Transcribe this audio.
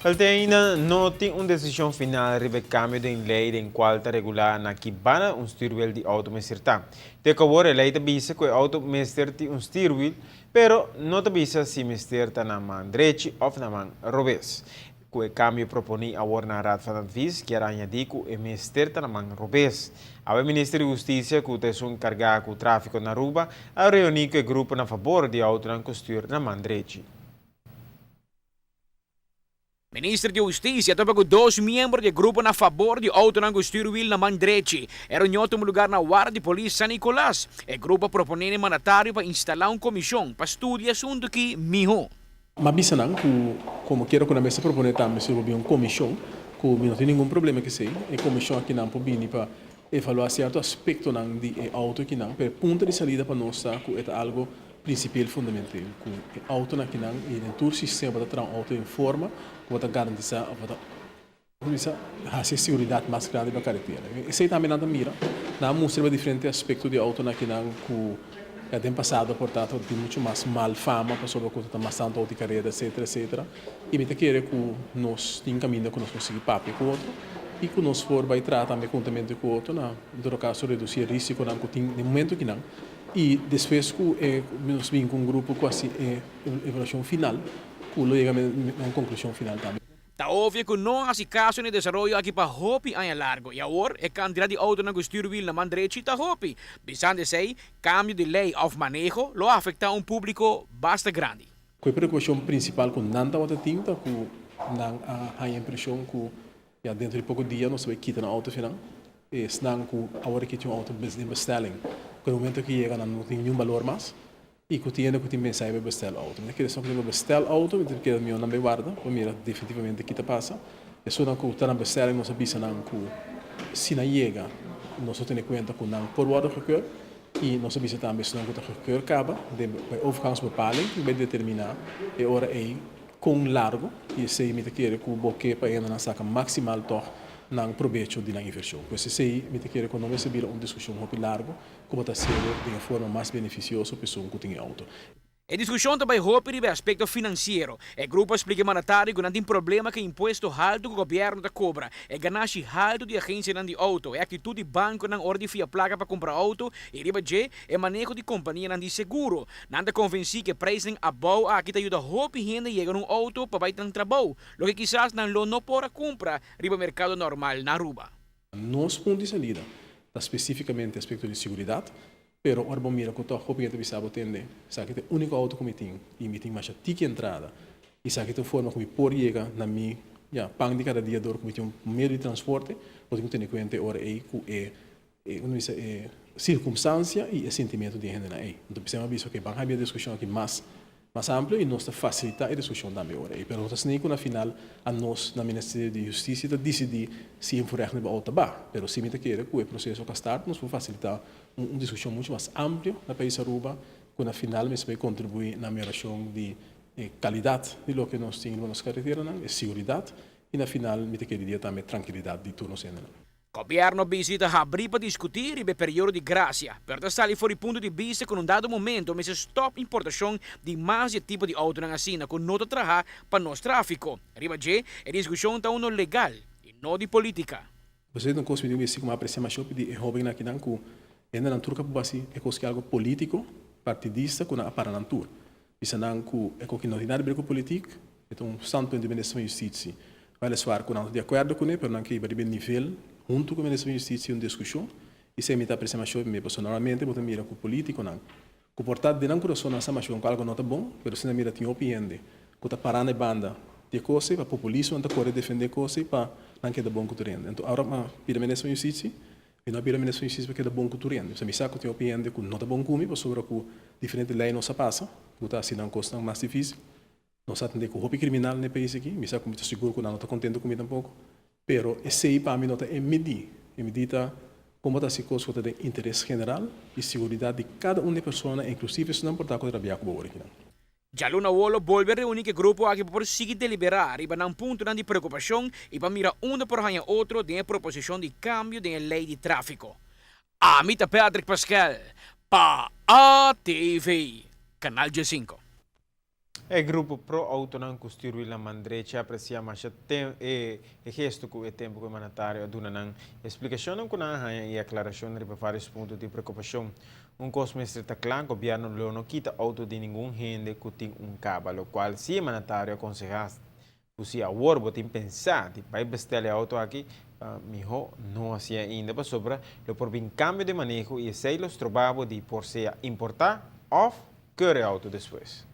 Wel te ainda no tin un desishon final riba e kambio den lei den kual ta regulá na ki banda un stuurwiel di outo mester ta. Te ku awor e lei ta bisa ku e outo mester tin un stuurwiel, pero no ta bisa si mester ta na man drechi òf na man robes. Ku e kambio proponí awor na Raad van Advies kier añadí ku e mester ta na man robes. Awe Minister di Hustisia ku ta esun kargá ku tráfiko na Aruba a reuní ku e grupo na fabor di outonan ku stuur na man drechi. Minister di Hustisia topa ku dos miembro di e grupo na fabor di outonan ku stuurwiel na man drechi. E reunion tuma lugar na Warda di Polis San Nicolas. E grupo a proponé na e mandatario pa instalá un komishon pa studia e asuntu ki mihó. M'a bisa nan ku komo kier ku nan mester proponé tambe si bo bin un komishon, ku mi no tin ningun problema ku esei. E komishon akinan por bini pa evaluá sierto aspektonan di e outo akinan, pero e punto di salida pa nos ta ku e ta algo Principiel fundamentel cu e autonan akinan y den tur sistema bo ta traha un auto den forma cu bo ta garantisa of bo ta cuminsa haci e seguridad mas grandi pa caretera. Esey tambe nan ta mira, nan a mustra riba diferente aspecto di autonan akinan cu ya den pasado por ta tin mucho mas mal fama pasobra cu ta mas tanto auto di careda etcetera etcetera y mi ta kere cu nos tin caminda cu nos por sigui papia cu otro y cu nos por bay traha tambe huntamente cu otro na en todo caso reduci e risiconan cu tin den momento akinan. I despues ku e nos bin ku un grupo ku hasi e evaluashon final, ku lo yega na un konklushon final tambe. Ta obvio ku no hasi kaso na e desaroyo aki pa hopi aña largo i awor e kantidat di outonan ku stuurwiel na man drechi ta hopi. Bisando esei, kambio di lei òf maneho lo afektá un públiko basta grandi. Ku e preokupashon prinsipal ku nan tabata tin ta ku nan a haña impreshon ku ya dentro di poko dia nos ta bai kita nan outo finan. Esnan ku awor aki tin un outo den bestelling, ku e momento ku yega nan no tin niun balor mas i ku tin hende ku tin pensa bai bestel outo. Mi ta kere esnan ku tin bai bestel outo, mi ta kere mihó nan bai warda pa mira definitivamente ki ta pasa. Esunnan ku ta na bestelling nos a bisa nan ku si nan yega nos lo tene kuenta ku nan por wòrdu gekeur i nos a bisa tambe esnan ku ta gekeur kaba den bai overgangsbepaling ku bai determiná e ora ei Kon largu i esei mi ta kere ku bo ke pa hende nan saka maksimal tòg nan probecho di nan invershon. Pues esei mi ta kere ku no mester bira un diskushon hopi largu ku bo ta hasiendo den e forma mas benefisioso pa esun ku tin e outo. E diskushon ta bai hopi riba e aspekto finansiero. E grupo a splika e mandatario ku nan tin problema ku e impuesto haltu ku gobièrnu ta kobra, e ganashi haltu di agensianan di outo, e aktitut di bankonan ora di fia plaka pa kumpra outo i riba dje e maneho di kompanianan di seguro. Nan ta konvensí ku e preisnan abou aki ta yuda hopi hende yega na un outo pa bai nan trabou, loke kisas nan lo no por a kumpra riba merkado normal na Aruba. Nos punto di salida ta spesífikamente aspekto di siguridat, pero ora bo mira ku tòg hopi hende ta bisa bo tende, esaki ta e úniko outo ku mi tin i mi tin masha tiki entrada i esaki ta un forma ku mi por yega na mi ya pan di kada dia dor ku mi tin un medio di transporte, bo tin ku tene kuenta e ora ei ku e E uno bisa e circumstancia y e sentimento di e hendenan ey. Anto p'esei mi a bisa, ok, ban habia e discusion aki mas mas amplio y nos ta facilita e discusion tambe ora ey. Pero no ta asina cu na final a nos na Ministerio di Husticia ta dicidi si invoerrecht riba auto ta ba. Pero si mi ta kere cu e proceso cu a start nos por facilita un un discusion mucho mas amplio na pais Aruba cu na final mester bay contribui na mehoracion di e calidad di loke nos tin riba nos carreteranan, e siguridad y na final mi ta kere dia tambe trankilidad di tur nos hendenan. Gobierno bisti ta habrí pa diskutí riba e periodo di grasia, pero ta sali for di punto di bista ku na un dado momento mester stòp importashon di mas di e tipo di outonan asina ku no ta traha pa nos tráfiko. Riba dje, e diskushon ta uno legal i no di polítika. Bo sa un kos mi tin ku bisa ku mi apresia masha hopi di e hóbennan akinan ku hende nan tur ka por basi e kos ki algu polítiko, partidista ku nan a para nan tur. Bisa nan ku e koki no tin nada di ber ku politik, e ta un standpunt di Minister van Justitie. Weliswaar ku nan ta di akuerdo kuné, pero nan ke hiba riba e nivel huntu ku Minister van Justitie un diskushon. I esei mi ta apresia masha hopi mi, pasobra normalmente bo ta mira ku politikonan ku por ta den nan kurason nan sa masha bon ku algu no ta bon, pero si nan mira tin hopi hende ku ta pará na e banda di e kos ei, pa populismo nan ta kore defendé e kos ei pa nan keda bon ku tur hende. Anto ora mi a pidi Minister van Justitie, Mi no a bira minister van Justisia pa keda bon ku tur hende. Mi sa ku tin hopi hende ku no ta bon ku mi pasobra ku diferente lei nos a pasa ku ta hasi nan kosnan mas difisil. Nos a atendé ku hopi kriminal na e pais aki. Mi sa ku mi ta sigur ku nan no ta kontento ku mi tampoko. Pero esei pa mi no ta e midí. E midí ta kon bo ta hasi kos ku ta den interes general i siguridat di kada un di e persona, inklusive esnan por ta ku ta rabia ku bo ora kinan. Djaluna awor lo bolbe reuní ku e grupo aki pa por sigui deliberá riba nan puntonan di preokupashon i pa mira unda por haña otro den e proposishon di kambio den e lei di tráfiko. Ami ta Patrick Pascal pa ATV, Kanal diesinko. E grupo pro autonan ku stuurwiel na man drechi a aprecia masha e gesto ku e tempo ku e mandatario a duna nan. Explicacionnan ku nan a haña y aclaracion riba varios punto di preocupacion. Un cos mester ta cla, gobierno lo no kita auto di ningun hende ku tin un caba, locual si e mandatario a conseha ku si awor bo tin pensa di bay bestel e auto aki, pa miho no haci ainda pasobra lo por bin cambio di maneho y esey lo stroba bo di por sea importa of keur e auto despues.